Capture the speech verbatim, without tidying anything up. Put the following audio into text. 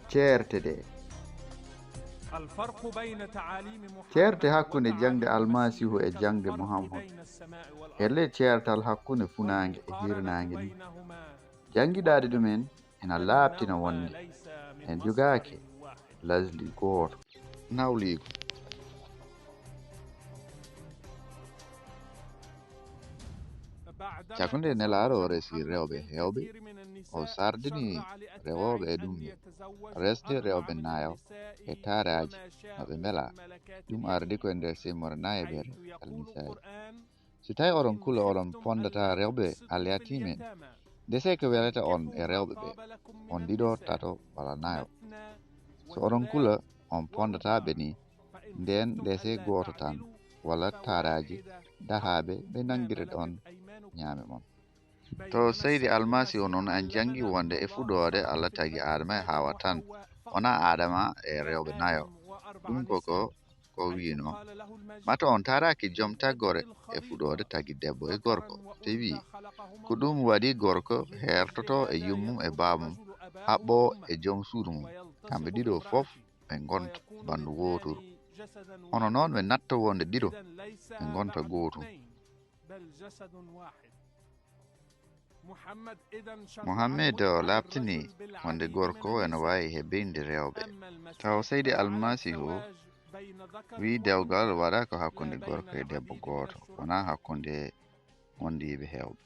Ceerte ɗe. Ceerte hakkunde jaŋde Almasiihu e jaŋde Muhammad. E ley ceertal hakkunde funaange e hirnaange ni, jaŋgiɗaaɗe ɗumen ina laaɓtina wonde en jogaaki lasli gooto. Nawliigu. Caggal nde Nelaaɗo o resi rewɓe heewɓe, o sardini rewooɓe e ɗum resde rewɓe nayo e taaraaji no ɓe mbelaa. Ɗum ardi ko e nder semmore nayeɓere Alnisaa'i. Si tawi oɗon kula oɗon pondata rewɓe alyatimen, ndesee ko welata on e rewɓe ɓe, on ɗiɗo, tato walla nayo. So oɗon kula on pondata ɓe ni, ndeen ndesee gooto tan walla taaraaji daraaɓe ɓe nanngira ɗon ñaame mon. To Seydi Almasiihu noon, en janngi wonde e fuɗoode Alla tagi Aadama e Haawa tan, wonaa Aadama e rewɓe nayo. Ɗum ko ko, ko wiino. Mata on taaraaki joom taggore e fuɗoode tagi debbo e gorko, te wii, ko ɗum waɗi gorko heertoto e yummum e baabum, haɓɓoo e joom suudu mum. Kamɓe ɗiɗo fof ɓe ngonta ɓanndu wooturu. Hono noon ɓe natta wonde ɗiɗo, ɓe ngonta gootum. Muhammed o laaɓtini wonde gorko ene waawi hebbinde rewɓe. Taw Seydi Almasiihu wii dewgal waɗa ko hakkunde gorko e debbo gooto, wonaa hakkunde wondiiɓe heewɓe.